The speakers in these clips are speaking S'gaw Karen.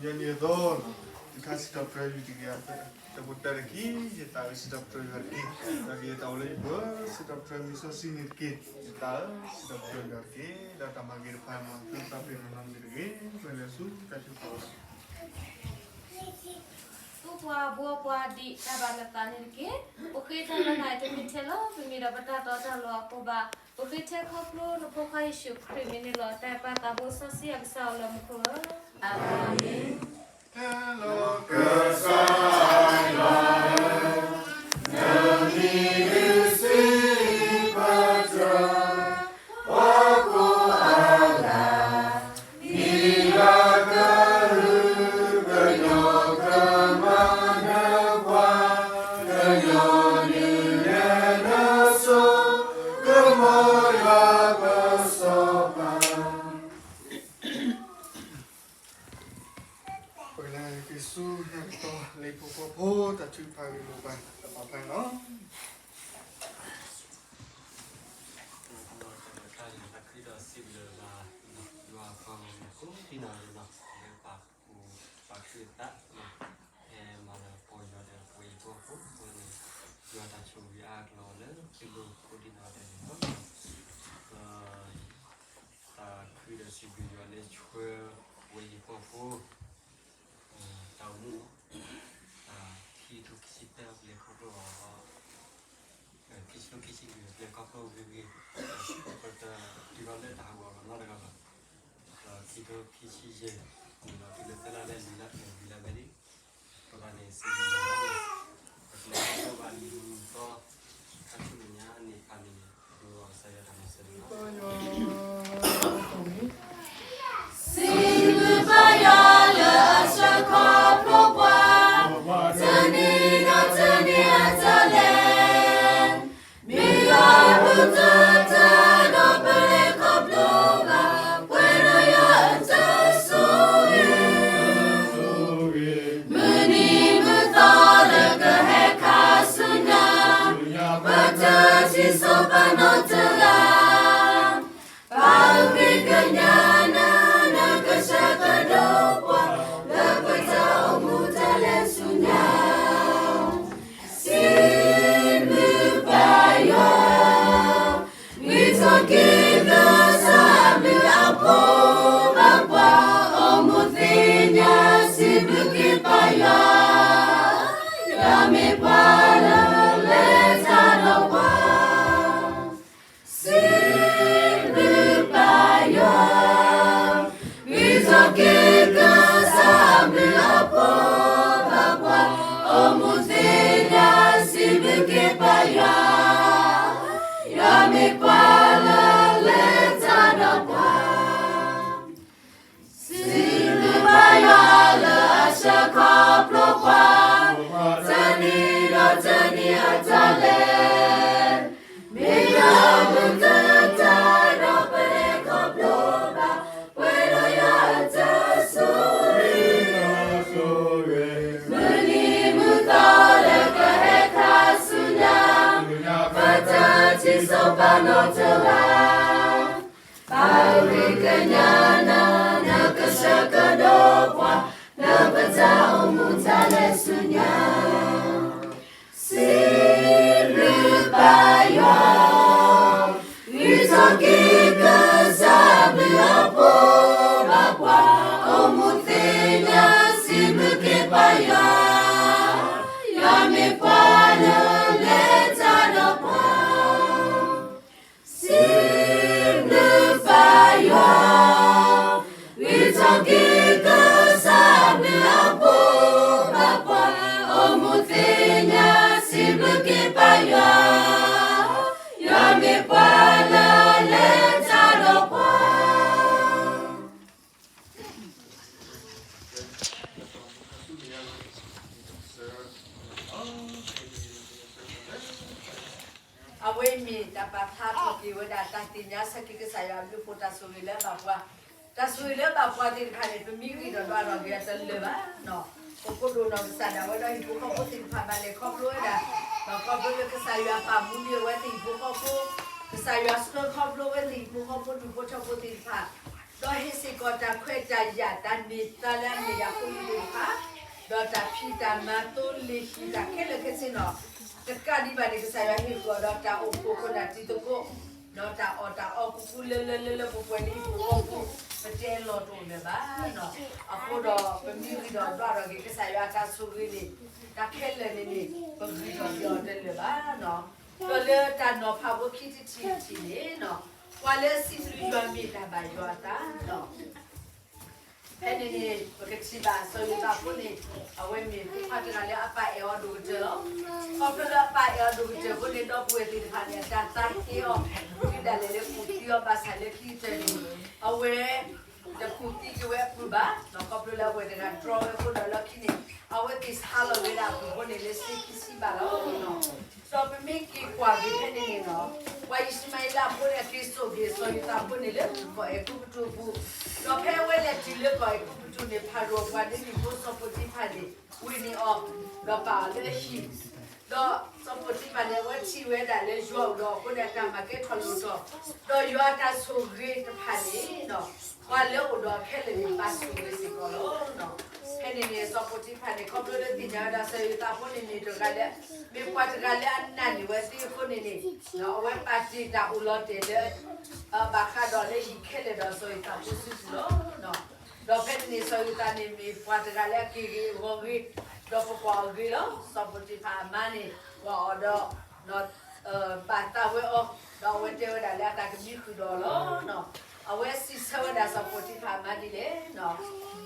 ယွၤန့ၣ်အသိး, ယခါစံးထီၣ်ပတြၢၤယုာ်တက့ၢ်, တၢ်ပတၢၢ်တက့ၢ်, ယသးဧၢ စံးထီၣ်ပတြၢၤယွၤတက့ၢ်, ဒီးကယဲၢ်တၢ်အိၣ်လၢယပူၤဧၢ, စံးထီၣ်ပတြၢၤမံၤစီဆှံန့ၣ်တက့ၢ်, ယသးဧၢ စံးထီၣ်ပတြၢၤယွၤတက့ၢ်, ဒီးတၢ်မၤဂ့ၤတဖၣ်မၤသးဖ့ၣ်နီၣ်နီၣ်န့ၣ်တဂ့ၤ, ပှဲၤလၢဆူတၢ်ထုကဖၣ်လီၤ. သူပှၤဘှီပှၤဒံးတၢ်ဘၣ်နသးန့ၣ်တက့ၢ်, ပဃ့ထဲလၢနၤတမ့ၢ်ထဲလီၤ, ပမ့ၢ်ဒီးပတၢ်တီတၢ်လိၤအဃိဘၣ်, ပဃ့ထဲခီဖျိနဖိခွါယ့ၣ်ၡူးခရံာ်မံၤန့ၣ်လီၤ, တၢ်အဲၣ်ပၢ်သးဘိစီဆှံအကစၢ်အိၣ်လၢမူခိၣ်ဧၢ, အၤမ့ၣ်. ကစၢ်ယွၤဧၢ, နမံၤစံးပတြၢၤ, ပှၤကိးဂၤဒဲး, မ့ၢ်ယွၤကဟုကညီၤကမၤနၢၤပှၤ, ကညီၤနုၢ်နၢ်နစိ, ကမီယွၤကစီၤပၤ ပကလဲၤက့ၤဆူညါကတီၢ်လၢဟံၣ်ဖိဃီဖိ တၢ်ထုကဖၣ်ဂ့ၢ်မိၢ်ပှၢ်တဖၣ်ဖဲန့ၣ်လီၤ. တၢ်ခရံာ်ဒီးစံးဘျုးဘၣ် ယွၤပှၤဂီၢ်မုၢ်ကိးဒံနီၢ်ဂၤဒဲး, လၢပာ်ခူပာ်ခရံာ်သး, ဟဲမၤလၢပှဲၤယွၤဒီးပဝဲဟံၣ်ဖိဃီဖိန့ၣ်, ယွၤတၢ်ဆိၣ်ဂ့ၤအါကလီလၢသုလိၤကိးဒံနီၢ်ဂၤဒဲးန့ၣ်လီၤ. ဒီး တၢ်ခရံာ်ဒီးစံးဘျုးယွၤလၢဆှၢဝဲဟံၣ်ဖိဃီဖိ တၢ်အိၣ်မူ, တၢ်ခံကထိခံဆံသၢ ပလဲၤခီဖျိအီၤ, ခံကထိခံဆံလွံၢ် ပလဲၤခီဖျိဂ့ၤဂ့ၤ, ပတတုၤလီၤလၢတၢ်ဟးဂီၤအဂီၢ်နီတဂၤဘၣ်, ဒီးခံကထိခံဆံယဲၢ် မ့ၢ်လီၤတုၤလၢသၢလါလၢလွံၢ်လါ လွံၢ်လါဝဲန့ၣ်, ပဘၣ်န့ၣ်စံးဘျုးယွၤလီၤ. ပကလဲၤခီဖျိဘၣ်လံာ်မုၢ်သီ ခါဆူမဲာ်ညါအနံၣ်တဖၣ်န့ၣ် ဒိးကစၢ်ယွၤတၢ်မၤစၢၤန့ၣ်လီၤ. စံးဘျုးဘၣ်ယွၤလၢအဆှၢခီဖျိပှၤ, တနံၤဒီးတနံၤအတၢ်လဲၤ, မ့ၢ်ယွၤအကလုၢ်ကထါဒီးပလဲၤခီဖျိဘၣ်, ပှဲၤဒီးယွၤအတၢ်ဆိၣ်ဂ့ၤ မုၢ်နံၤမုၢ်သီလၢကဟဲခါဆူညါ, ပတထံၣ်စိပာ်နီတဂၤ, ဘၣ်ဂ့ၤကညးနၤ နကဆှၢကဒီးပှၤ လၢပတၢ်အိၣ်မူတၢ်လဲၤဆူညါ စံးဘျုးဘၣ်ယွၤ, ဂံၢ်ထီၣ်က့ၤကစၢ်အဘျုးအဖှိၣ်ဘၣ်ပှၤ, အိၣ်မူသ့ၣ်ညါ စံးဘျုးက့ၤပၢ်ယွၤ, ယွၤမ့ၢ်ပှၤလၢလဲၤတၢ်ဒီးပှၤ စံးဘျုးဘၣ်ယွၤ, ဂံၢ်ထီၣ်က့ၤကစၢ်အဘျုးအဖှိၣ်ဘၣ်ပှၤ, အိၣ်မူသ့ၣ်ညါ စံးဘျုးက့ၤပၢ်ယွၤ, ယွၤမ့ၢ်ပှၤလၢလဲၤတၢ်ဒီးပှၤ စံးဘျုးဘၣ်ယွၤလၢအဆှၢခီဖျိပှၤ, တနံၤဒီးတနံၤအတၢ်လဲၤ, မ့ၢ်ယွၤအကလုၢ်ကထါဒီးပလဲၤခီဖျိဘၣ်, ပှဲၤဒီးယွၤအတၢ်ဆိၣ်ဂ့ၤ, မုၢ်နံၤမုၢ်သီလၢကဟဲခါဆူညါ, ပတထံၣ်စိပာ်နီတဂၤ ဘၣ်ဂ့ၤကညးနၤ နကဆှၢကဒီးပှၤ လၢပတၢ်အိၣ်မူတၢ်လဲၤဆူညါ စံးဘျုးဘၣ်ယွၤ, ဂံၢ်ထီၣ်က့ၤကစၢ်အဘျုးအဖှိၣ်ဘၣ်ပှၤ, အိၣ်မူသ့ၣ်ညါ စံးဘျုးက့ၤပၢ်ယွၤ, ယွၤမ့ၢ်ပှၤလၢလဲၤတၢ်ဒီးပှၤ စံးဘျုးဘၣ်ယွၤ, ဂံၢ်ထီၣ်က့ၤကစၢ်အဘျုးအဖှိၣ်ဘၣ်ပှၤ, အိၣ်မူသ့ၣ်ညါ စံးဘျုးက့ၤပၢ်ယွၤ, ယွၤမ့ၢ်ပှၤလၢလဲၤတၢ်ဒီးပှၤ အဝဲအံၤမ့ၢ်တၢ်ပာ်ဖျါထီၣ်က့ၤဝဲဒၣ် တၢ်သ့ၣ်ညါဆၢက့ၤကစၢ်ယွၤအဘျုးအဖှိၣ် တၢ်ဆိၣ်ဂ့ၤလၢအဘၣ်ပှၤ, တၢ်ဆိၣ်ဂ့ၤလၢအဘၣ်ပှၤသ့ၣ်တဖၣ်န့ၣ် ပမ့ၢ်ဂံၢ်ဒီးဒွးဒီးဂ့ၤအတလၢာ်ဘၣ်. ပကိးဒိၣ်နီၢ်ကစၢ်ဒၣ်ဝဲဒီးဟံၣ်ဖိဃီဖိသ့ၣ်တဖၣ် ဘၣ်လဲၤခီဖျိဝဲဒၣ်, ဒီးခီဖျိလၢကစၢ်ယွၤပာ်မူလံအဝဲသ့ၣ်ဟံၣ်ဖိဃီဖိ, ကစၢ်ယွၤဆှၢခီဖျိဝဲသ့ၣ်ဟံၣ်ဖိဃီဖိ ဒူၣ်ဖိထၢဖိသ့ၣ်တဖၣ် ဒီးဟ့ၣ်စ့ၢ်ကီးတၢ်ခွဲးတၢ်ယာ် တၢ်န့ၢ်သါလၢအမ့ၢ်ဒၣ်ဖိလံၤသ့ၣ်တဖၣ်, ဒီးတၢ်ဖံးတၢ်မၤသိလ့ၣ်ဟံၣ်တၢ်ခဲလၢာ်ခဲဆ့န့ၣ်, တကးဒံးဘၣ်န့ၣ် ကစၢ်ယွၤဟ့ၣ်ဃီၤဒီးတၢ်အိၣ်ဖှိၣ်ခိၣ်နၢ်တံၤသကိး, ဒီးတၢ်အီၣ်တၢ်အီကူကူလၢလၢလၢလၢပှဲၤပှဲၤလၢဟံၣ်ဖိဃီဖိ, ပတဲလီၤတအိၣ်လၢၤဘၣ်. အဃိဒီးပမ့ၢ်ဂံၢ်ဒီးဘါထီၣ်က့ၤ ကစၢ်ယွၤအတၢ်ဆိၣ်ဂ့ၤန့ၣ်, တၢ်ခဲလၢာ်န့ၣ်န့ၣ် ပဂံၢ်ထီၣ်က့ၤအီၤတလၢာ်ဘၣ်. ဒီးလၢတၢ်နီၤဖးဖိခံထံၣ်တထံၣ်တထံၣ်န့ၣ်, ပှၤလၢစံးဘျုးယွၤမ့ၢ်တၢ်ဘၣ်ယွၤအသး ဖဲန့ၣ်န့ၣ် ပကထံၣ်ဘၣ်စီၤယိၤသးဖိန့ၣ်, အဝဲမ့ၢ်ဖိခွါတဂၤလၢအပၢ်အဲၣ်အီၤဒိၣ်ကတၢၢ်လီၤ. ခီဖျိလၢအပၢ်အဲၣ်အီၤဒိၣ်ကတၢၢ်အဃိန့ၣ် ဒီပုၢ်ဝဲၢ်သ့ၣ်တဖၣ်န့ၣ် အတၢ်သးဟ့အီၤ, တုၤဒၣ်လဲာ်လၢကူၣ်သံအီၤ ဘၣ်ဆၣ်လၢခံကတၢၢ်န့ၣ်, အဝဲ တကူၣ်သံက့ၤဝဲအပုၢ်ဘၣ်, ဒီးခီဖျိလၢအဝဲၢ်တဂၤတြီဝဲအဃိဒီး လၢခံန့ၣ် အဝဲသ့ၣ်ဆါလီၤဝဲဒၣ်အပူၤအဃိန့ၣ် လၢစ့ခံဆံဘးလီၤ. ဒီးပမ့ၢ်က့ၤကွၢ်က့ၤဖဲန့ၣ်န့ၣ်လီၤ, ပှၤအံၣ်ၡမၤအ့လးဖိန့ၣ် အက့ၤစိာ်က့ၤစီၤယိၤသးဖိန့ၣ် လၢကီၢ်အဲၤကူပတူးအပူၤ, ဒီးဖဲအဝဲလဲၤတုၤလၢကီၢ်အဲၤကူပတူးန့ၣ် ဖၤရိၤအပှၤဒ့မုၣ်ဖိစီၤပိၤတံဖၤန့ၣ် ဝံၤန့ၢ်အီၤ, ဒီးပာ်အီၤလၢအဟံၣ်, ဒီးစီၤပိၤတံဖၤန့ၣ် အဝဲထံၣ်ဝဲဒၣ်လၢယွၤအိၣ်ဒီးအဃိန့ၣ် အတၢ်မၤကဲထီၣ်လိၣ်ထီၣ်, ဒီးယွၤအတၢ်ဆိၣ်ဂ့ၤတဖၣ်န့ၣ် ပှၤလၢအအိၣ်ဒီးအခဲလၢာ်န့ၣ် ဘၣ်ဆိၣ်ဂ့ၤစ့ၢ်ကီးလီၤ. ဖဲန့ၣ်န့ၣ် စီၤပိၤတံဖၤန့ၣ် ခီဖျိလၢသ့ၣ်ညါဝဲဒၣ်စီၤယိၤသးဖိန့ၣ်န့ၣ် တဂၤလၢ မ့ၢ်ပှၤတဂၤလၢအနာ်န့ၢ်ဝဲသ့အဃိန့ၣ်န့ၣ်, အဝဲပာ်တ့ၢ်တၢ်အိၣ်လီၤတဲာ်လၢ ဘၣ်ဃးဒီးလၢဟံၣ်ခဲလၢာ်ဒီးစီၤယိၤသးဖိစုပူၤလီၤ. ဒီးဖဲန့ၣ်န့ၣ် စီၤယိၤသးန့ၣ်မ့ၢ်ပှၤတဂၤလၢအက့ၤဂ့ၤအဂီၤဂ့ၤ, ဒီးပကွၢ်အီၤဂ့ၤလီၤ. စီၤပိၤတံဖၤအမါန့ၣ် ကွၢ်အီၤဒီး ဘၣ်သးဝဲအီၤ, ဒီးအဝဲတဲဝဲဒၣ်လၢအတၢ်ကမံဃုာ်ဒီးအီၤလီၤ. အဝဲစံးဆၢဝဲဒၣ်စီၤပိၤတံဖၤအမါဒ်လဲၣ်,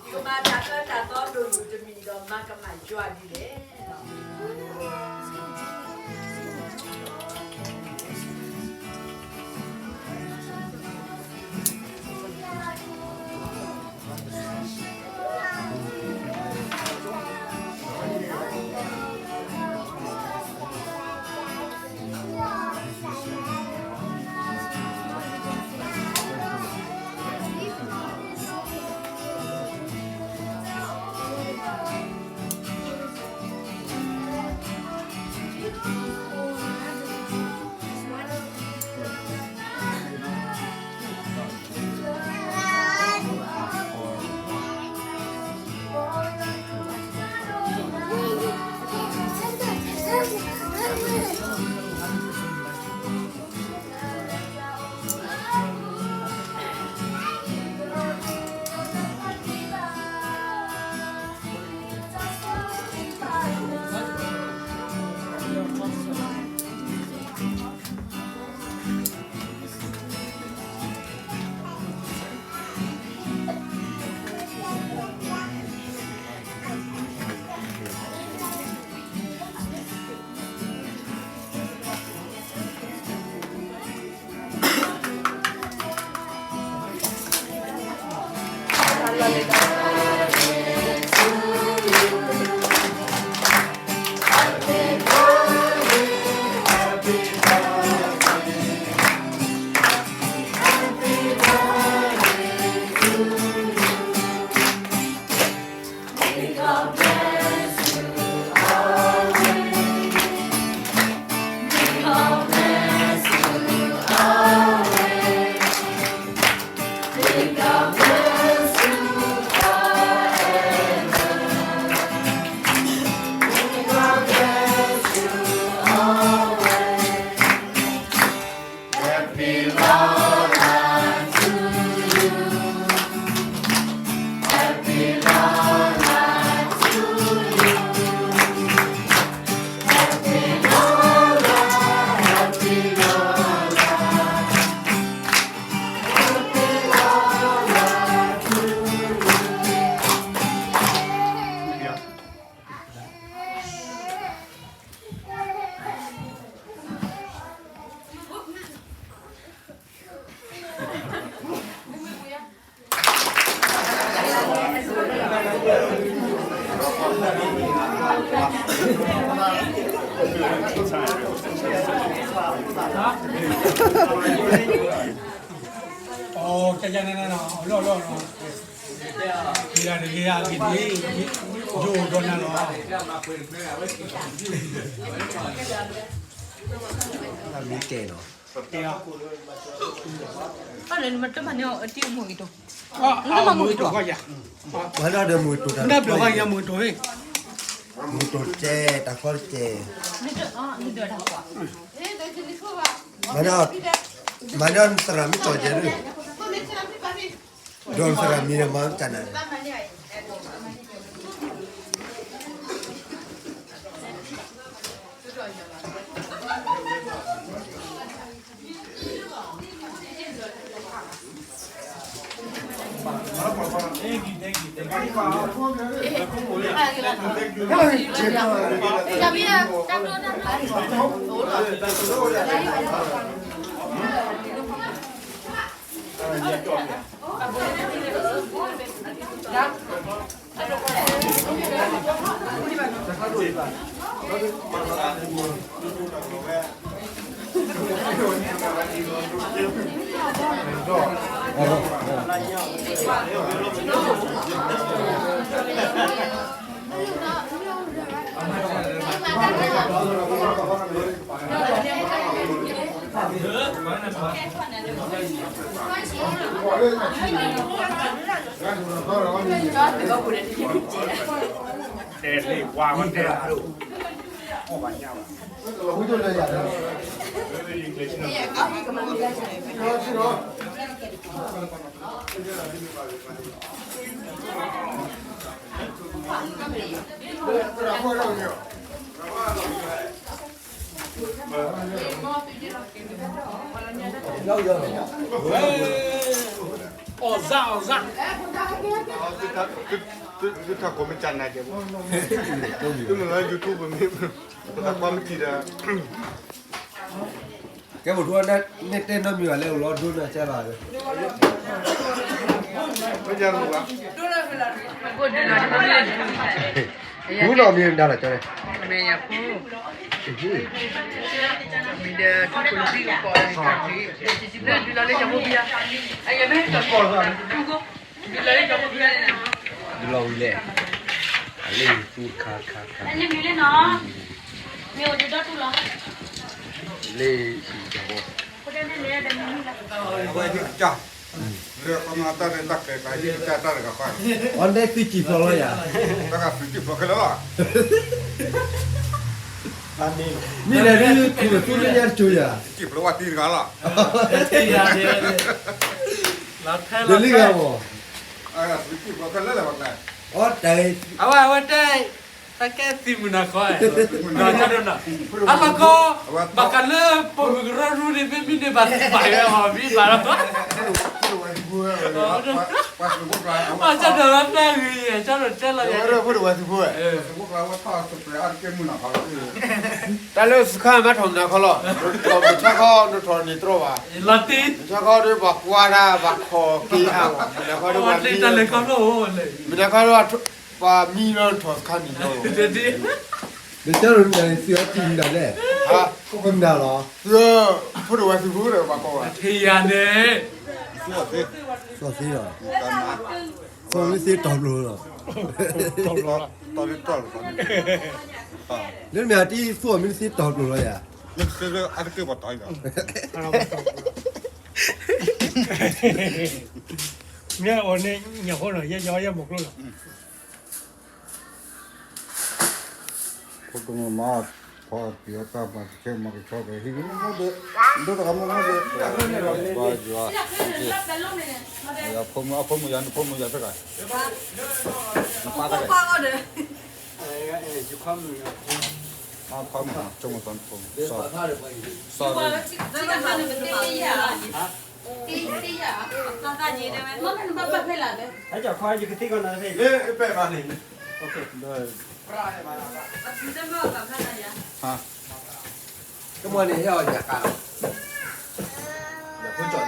ယကမၤတၢ်အၢတၢ်သီဒိၣ်ယိာ်တမံၤဒီးမၤကမၣ်ယွၤဒ်လဲၣ်.မ့ၢ်တဲနီၤ အလဲနမတမၤန့ၢ်အတံၤအမူအံၤတိၤ, နတမၤမူအံၤတိၤ, မၤဒီးမူအံၤတိၤတၢ်, မူအံၤတိၤတကဲ, တၢ်ခီတကဲ, မၤဒီး, မၤဒီးသရၣ်မ့ၢ်ကၠီၣ်ကဲဒၣ်, ဒီးသရၣ်မံၤဒီးမၤကၢ်နၤ အီၣ်စၢ်အီၣ်စၢ်, သုထးကိးမ့ၢ်ကၢ်နၤကဲ, သုမ့ၢ်လၢ YouTube မ့ၢ်, ပသးကွၢ်မ့ၢ်ထံဒီး, ကဲပထူၣ်န့ၢ်တဲနီတမံၤဘၣ်လၢအိၣ်လီၤဒိနၤကဲလီၤ, ဒူနီၢ်မံၤနၤလီၤကၠီ, မ့ၢ်ယဖိ, မ့ၢ်ဒီးထူၣ်ကိၣ်လၢသံကပီၤလၢကၠီ, လၢဒုးလီၤလၢကၠီဖိဘံယါ, ဒုးလီၤလၢကၠီဖိဘံယါ, ဒုးလီၤဝံၤလဲၣ်, အလၢသူတခါခါခါ, လၢမံၤလၢနီၤ, မ့ၢ်အိၣ်ဒီးဒီတူၢ်လီၤ, လၢအဝဲဒၣ်ကၠီ လၢကမၤတၢ်လၢတၢ်ကျဲၤကျါ ဟံၣ်ကစၢ်တၢ်တဂၤဃီ, အီၤဒဲးသုစံၣ်ဖျိးလီၤယၤ, တၢ်ဂၤသုစံၣ်ဖျိးခဲလၢာ်လီၤ, မ့ၢ်လဲၤဒ်ခူၣ်လၢသူလၢညါတစိၤယၤ, စံၣ်ဖျိးဝဲသံတဂၤလီၤ, ဒ်လံဂၤမး, သုစံၣ်ဖျိးခဲလၢာ်လၢပှၤကျဲ, အီၤတဲ, အဝဲအဝဲတဲ တၢ်ကဲသံမုၢ်နၤခီ, အလီၢ်ကီ, ဘၣ်ဃးလၢပိာ်မုၣ်ကရၢရူန့ၣ် မ့မ့ၢ်န့ၣ်ဘၣ်သံဘၣ်ဝဲအီၤမံဘၣ်လီၤ, ဘၣ်ဆၣ်ဒီးလၢတၢ်ဂ့ၤ ဆၣ်ဒီးတဲလီၤ, တၢ်လၢစခါမ့ၢ်ထီၣ်မုၢ်နၤခီလီၤ, ထီၣ်မုၢ်ဆါခီ နထီၣ်န့ၣ်တြီဘၣ်, လီၤတံၢ်, မုၢ်ဆါခီဒီးပှၤကွၢ်တၢ် ပှၤခိးက့ၤအါဂီၢ်, မုၢ်နၤခီဒီးပှၤမံလီၤ, မုၢ်နၤခီဒီး ပှၤမံလီၤထီၣ်စခါန့ၣ်လီၤ, နကၢ်နၤန့ၣ် သုအီၣ်တံၢ်မုၢ်နၤလဲၣ်, မုၢ်နၤလီၤ, သုဖိဒိၣ်ဝဲသုဖိဒီးပှၤကိးဂၤ, ထံၣ်ယၤန့ၣ်, စီၣ်သ့လီၤ, စီၣ်မ့ၢ်သ့တီၤဘျိလီၤ, လၢမ့ၢ်အတံၢ်သူၣ်အီၤမ့ၢ်သ့တီၤဘျိလီၤယၤ, မ့ၢ်အီၤန့ၣ် ညၣ်ဖိနီၤ ယဲယီယဲမီၤကျိလီၤ ဖိတမုၣ်မၤ ဖီအပျံၤအတၢ်ပာ်တဆဲးမၤကဆှီကဟံး ဒိတဂၤမ့ၢ်မ့ၢ်ဒီး ဘါယွၤ အဖိမုၣ် အဖိမုၣ်ယၤ နဖိမုၣ်ယၤတဂၤ နပၢ်တဂၤ အဖိမုၣ် ဆိကမိၣ်သီနဖိမုၣ် sorry ကမ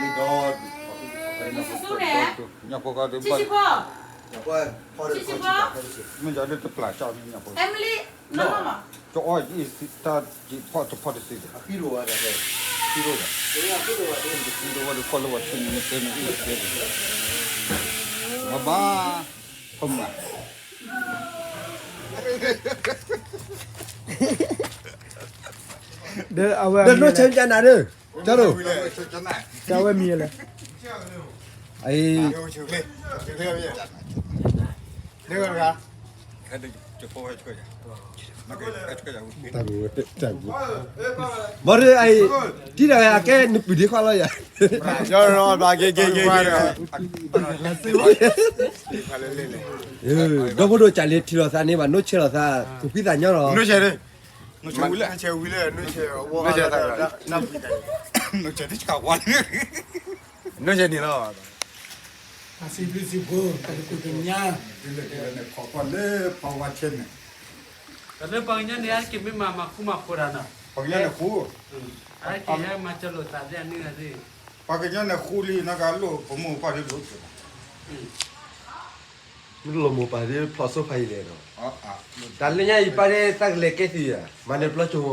ီၤန့ၣ်ဟဲအီၣ်ယၤကါလီၤ ညၣ်ဖိကီးဒ် မ့ၢ်ယၤဒ်တပျၢ်ကၠီ Emily ကၠီအီၣ်တၢ်ဖီၣ်တဖီၣ်တသ့ဒီး ဖံရိဝဲဒီး ဖံရိဝဲဒီး ဖီၣ်လၢဝဲထံန့ၣ် မ့ၢ်တဲန့ၣ် အ့ၣ်တဲန့ၣ် ဘၣ်ဘၣ် ဖီၣ်မး ဒီးအဝဲ ဒီးနီၢ်ဆဲးကနၤဒီး ကၠီဒိၣ်, ကၠီဝဲမံၤလဲၣ်, အံၤ, ဘၣ်ဒီးအံၤ, တံၢ်တၢ်ဝဲအကဲနပုၢ်ဒ့ခွါလီၤယၤ, ဒီဖိဒိၣ်ကၢ်လံၤထံၣ်လိာ်သးန့ၣ်ဘၣ် နိဆဲးလိာ်သး သူၣ်ဖှံသးညီလီၤ. နဆဲးန့ၣ်လီၤ, အစံးဘျုးစံးဖှိၣ် တၢ်တကူၣ်တညါ, ဒ်လဲၣ်ဒ်လဲၣ်န့ၣ် ခီၣ်ပီၣ်လၢဖီဝါဆဲန့ၣ်, တၢ်လၢပှၤကညီန့ၣ် အါတက့ၢ်မ့ၢ်မၤမၤဃူမၤဖိးတၢ်နီၤ, ပှၤကညီန့ၣ်ဃူ, အါတက့ၢ်မၤစၢၤလိာ်သးသ့ၣ်အနုၢ်ဂၤသ့ၣ်, ပှၤကညီန့ၣ်ဃူလံ နကလိၣ်ပမိၢ်ပၢ်ဒ်လိၣ်က့ၤဘၣ်, မ့ၢ်လိၣ်မိၢ်ပၢ်ဒ်ဖျိးစိဖးယံာ်လဲၣ်နီၤ, တၢ်လၢညါယပၢ်ဒ်သးကလဲၤကဲသုးယၤ မၤနၢၤပျီ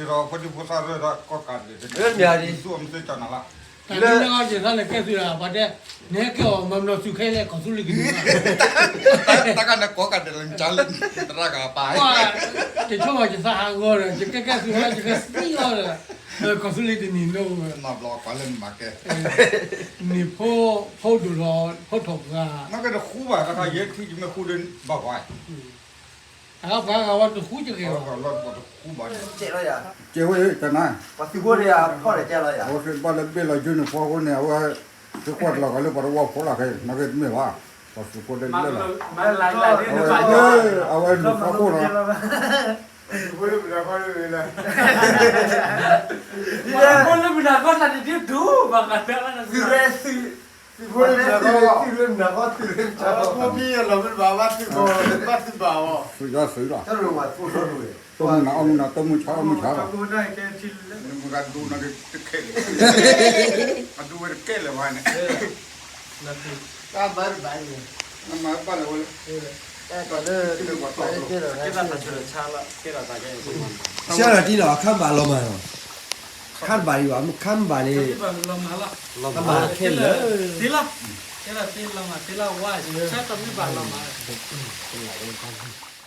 ကၠိမီၤ, မ့ၢ်ဧါဒ် တၢ်လၢညါယသးလဲၤကဲသုးယၤ ပှၤတဲ, နဟဲကဲအီၤ မၤမနီၤသုးခဲအံၤလၢကီၢ်သူလ့ၤကနံၤဘၣ်, တၢ်ကနၣ်ကိးကးဒဲးလၢကၢ်လၢသရၣ်ဂၤပၢ်, တဆိကမိၣ်ယသးဟးဂီၤဒီး ယကဲကဲသုးလၢယကသံလီၤဒီး, ကီၢ်သူလ့ၤတနံၤနီၤ, နဘျီကွၢ်လၢနမၤကဲ, နံၤဖိ, ဖိဒိၣ်ဒီး, ဖိထီၣ်ပှၤ, နကတဃူဘၣ် တခါယဲထံယမ့ၢ်ဃူဒီးဘၣ်ပှၤ တၢ်ပှၤဂၤဝဲတဃူကဂ့ၤဘၣ်, ကဲဝဲတနၤ, ပှၤသုးဖိဒီးယၤဖီၣ်ဒီးကဲလီၤယၤ, အဝဲသ့ၣ်ဘၣ်လၢဘ့ၣ်လီၤယိန့ၣ်ဖီခိၣ်န့ၣ် အဝဲ, သ့ၣ်ကွၢ်တလီၤဂာ်လၢပှၤတဝီဖိလီၤခဲအံၤ နကတမ့ၢ်ဘၣ်, ပှၤသုးဖိဒီးလၢလီၤ, အဝဲ, အဝဲနုာ်ဖီခိၣ်လီၤ, သုးဖိလၢပနၤခီန့ၣ်ဒ်ဒိၣ်ဘၣ်ဂၤ, သုးဖိလၢပနၤခီ, သုးလၢပနၤခီ, သုးလၢပနၤခီ, ဖိမံလီၤမ့ၢ်ဘၣ်ဘၣ်သုးဘၣ်, ဘၣ်သုးဘၣ်အီၤ, သုးယီၤသုးလီၤ, တမုၢ်နၤအီၣ်မုၢ်နၤ တမုၢ်ဆါအီၣ်မုၢ်ဆါလီၤ, မုၢ်ဂၤဒိနၤတခဲလၢာ်, အဒိဝဲတကဲလၢာ်ဘၣ်န့ၣ်, တၢ်ဘၣ်တဘၣ်န့ၣ်, နမၤဘၣ်လၢဝဲလၢ, တၢ်လၢ, ဆၢလီၤတံၢ်လီၤ အခါဘၣ်လီၤမၢ်လီၤ, ခါဘၣ်အံၤဘၣ် ခါဘၣ်န့ၣ်, ခါဘၣ်ခဲလၢာ်, သ့လီၤ, သ့လီၤ, သ့လီၤဝါ, ဆၢတမ့ၢ်ဘၣ်လီၤမၢ်လီၤ.